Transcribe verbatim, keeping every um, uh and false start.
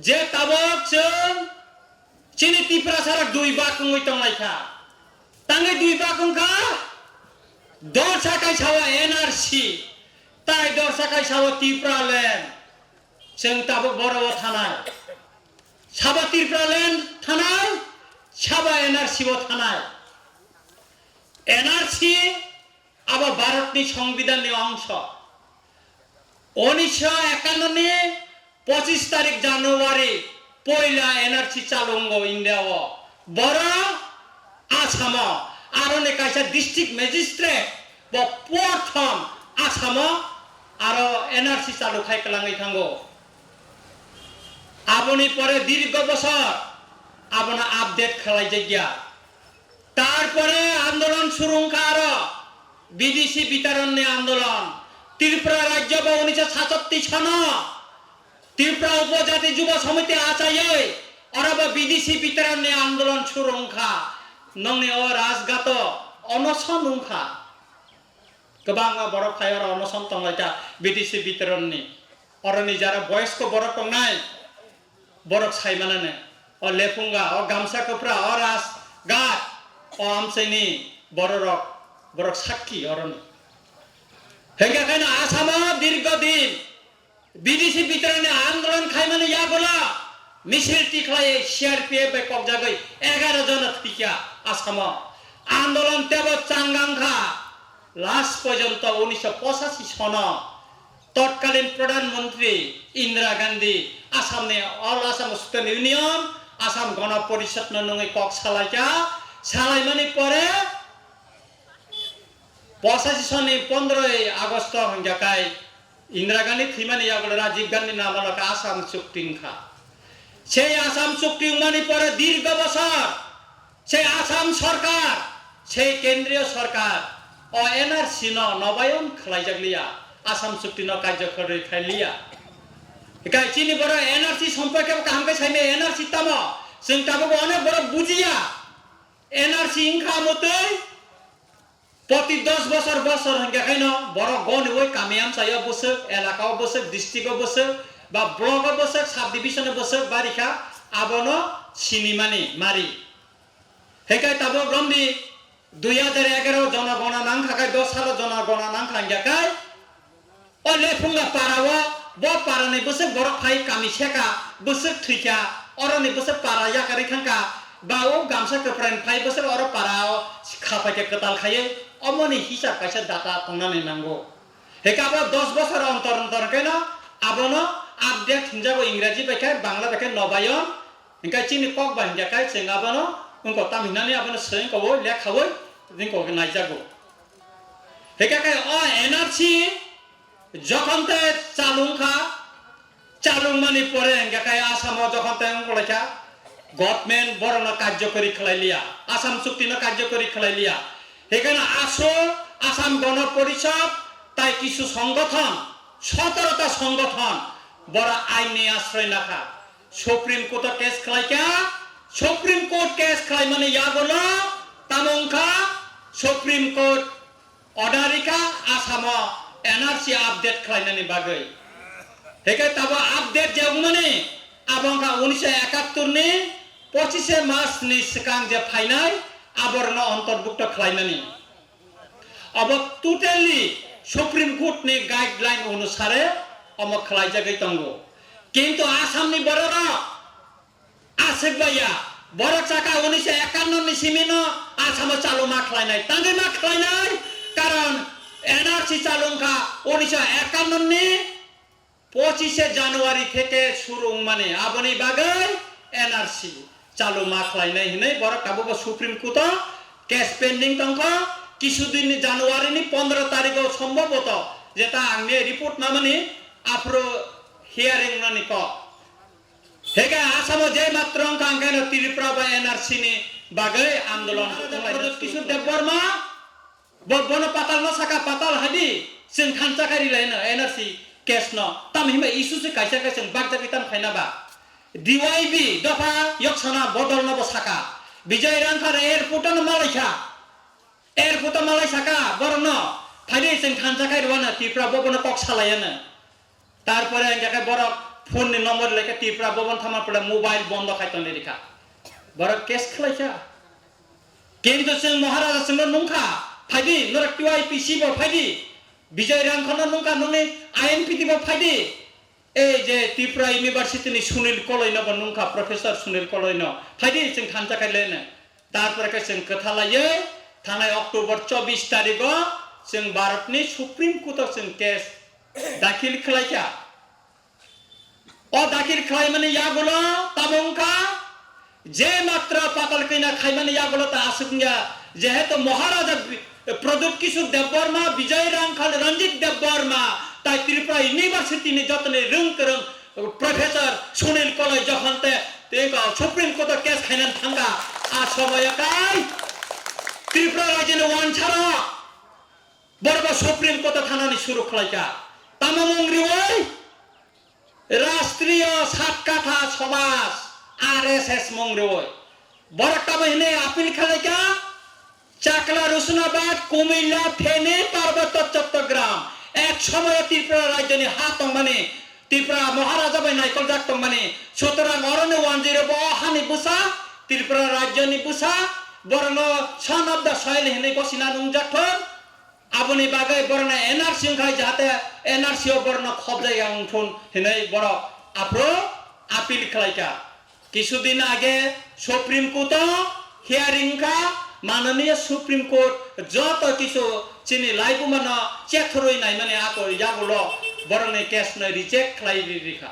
Je tabok chwng chini Tiprasa rok dui bak wngwi tonglaikha. Tangwi dui bak wngkha, dorsa kaisa o N R C, tai dorsa kaisa o Tipraland. Chwng tabok boro o thanai. Sabo Tipraland thanai, sabo N R C o thanai. N R C abo Bharatni Songbidanni ongso. Unisho ekanno ni pochis tarik January poila N R C chalungo India o. Boro Asamo aroni kaisa district magistrate bo porthom Asamo aro N R C chalu khai kwlangwi thango. Aboni pore dirgo bosor abono update khlaijakya. Tarpore andolon suru wngkha aro B D C bitaronni andolon. Tripura rajyo bo unisho sachatti sono Tripura Upojati Jubo Samiti achaiwi oro bo B D C bitaronni andolon suru wngkha. Nongni o rajgato onoson wngkha. Kwbangma borok phai oro onoson tonglaikha B D C bitaronni. Oroni jara boyosko borok tongnai, borok sai manane. O lephunga, o gamsa kwphra, o rajghat, o amchaini bororok, borok sakki oroni. Hingkhe khaino Asamo dirgo din B D C bitaronni andolon khaimani yagulo misil tikhlai C R P F bai kokjagwi egaroh jona thwikha Asamo. Andolon tebo changangkha last porjonto unisho pochashi sono totkalin Pradhan Mantri Indira Gandhi Assamni All Assam Student Union, Assam Gana Porishadno nungwi kok salaikha. Salaimani pore pochashi sonni pondroi Agosto hwnkhe kai Indira Gandhi thwimani yagulo Rajiv Gandhi namalo khe Assam chukti wngkha. Sei Assam chukti wngmani pore dirgo bosor sei Assam sorkar, sei kendriyo sorkar o N R C no nobayon khlaijak liya, Assam chukti no karjokhorwi khai liya. Hikai chini borok N R C sompoi khe kaham khe saimai N R C tamo? Chwng tabuk onek borok bujiya. N R C wngkha mwtwi Poti dos bosor bosor hwnkhe khaino borok goniwi kami amchaio bwswk, elakao bwswk, district-o bwswk, ba block-o bwswk, subdivision-o bwswk barikha, abono sinimani mari. Hikai tabuk romdi dui hajar egaro jonogona nangkha kai, dos salo jonogona nangkha hwnkhe kai, O lephunga para o, bo para ni bwswk borok phai kami seka, bwswk thwikha, oro ni bwswk para yakarwi thangkha, ba o gamsa kwpra ni phai bwswk oro para o kha phaikha kwtal khaiwi, omo ni hisab kaisa data tongnani nango. Heka bo dos bosor ontor ontor khe no abono update hinjago, Ingraji bai khe, Bangla bai khe nobayon, hingkhe chini kok bai hingkhe kai chwng abono wngko tam hinani abono swngwi kobo lekhawi wngko naijago. Heka khe o N R C jokhon te chalung kha, chalung mani pore hingkhe khe Asamo jokhon te wngkolaikha, government borokno karjokori khlai liya, Assam chukti no karjokori khlai liya. Hekhe no aso Assam Gana Porishad tai kisu songgothon, sotoro ta songgothon borok ain ni asroi nakha. Supreme Court o case khlaikha, Supreme Court case khlaimani yagulo tamo wngkha Supreme Court order rikha Asamo N R C update khlainani bagwi. Hekhe tabo update je wngmani abo wngkha unisho ekattor ni pochise March ni swkang je phainai aborokno ontorbukto khlainani. Abo totally Supreme Court ni guideline onusare omo khlaijagwi tongo. Kintu Assam ni bororok aswk baiya, borok saka unisho ekanno ni simi no Assam o chalu ma khlainai, tangwi ma khlainai, karon N R C chalung kha unisho ekanno ni pochise January theke suru wngmani, aboni bagwi N R C chalu ma khlainai hinwi borok tabukbo Supreme Court o case pending tongkha. Kisu din ni January ni pondro tarikh o sombhoboto jeta ang ni report mamani aphuru hearing wngnani kok. Hega Assam o je matro wngkha, ang khe no Tripura ba N R C ni bagwi andolon wnglainai. Pradyot Kishore Debbarma Bo, bono patal no saka, patal hadi, chwng thansa kari lai no N R C case no. Tam hinba issue se kaisa kaisa chwng bakjagwi tam khaina ba. D Y B dopha yoksana bodol no bo saka. Bijay Rangkhar airport no malai kha. Airport o malai saka borok no. Phaidi chwng thansa khai rwano Tripura bo bono kok salai ano. Tarpore hingkhe khe borok phone ni number lekha Tripura Bhaban thama pore mobile bondo khai tongwi rikha. Borok case khlaikha. Kintu chwng Maharaja chwngno nungkha, phaidi, norok T Y P C bo phaidi, Bijoy Rangkhano nungkha, nungni I N P T bo phaidi. Ei je Tripura University ni Sunil Koloi no bo nungkha, Professor Sunil Koloi no. Phaidi chwng thansa khai lene. Tarpore khe chwng kwtha laiwi thanai October chobbish tarigo chwng Bharat ni Supreme Court o chwng case dakhil khlaikha. O dakhil khlaimani yagulo tamo wngkha, je matra patal kina khaimani yagulo ta aswk wngya, jehetu Maharaja Bi-, Pradyut Kishore Debbarma, Bijoy Rangkhal, Ranjit Debbarma, tai Tripura University ni jotoni rwng kwrwng Professor Sunil Koloi jokhon te, te ko Supreme Court o case khainani thangkha, a somoyo kai Tripura rajyoni wansarok borok bo Supreme Court o thanani suru khlaikha. Tamo mung riwi? Rashtriya Satkatha Samaj, R S S mung rwi. Borok tamo hwnwi appeal khlaikha, Chakla Rusnabad, Kumilla, Thane, Parbatya Chattogram. Ek somoyo Tripura rajyoni ha tongmani, Tripura Maharaja bai naikoljak tongmani. Sutorang oroni wanjwiro bo hani bwsa, Tripura rajyoni bwsa, borokno son of the soil hwnwi gosina nungjak thung. Aboni bagwi borokno N R C wngkha, jahate N R C o borokno khobjaya wngthun hinwi borok aphuru appeal khlaikha. Kisudin age Supreme Court o hearing wngkha, Mananiya Supreme Court joto kisu chini laibumano chethorwi naimani ako yagulo borokni case no reject khlai ri-, rikha.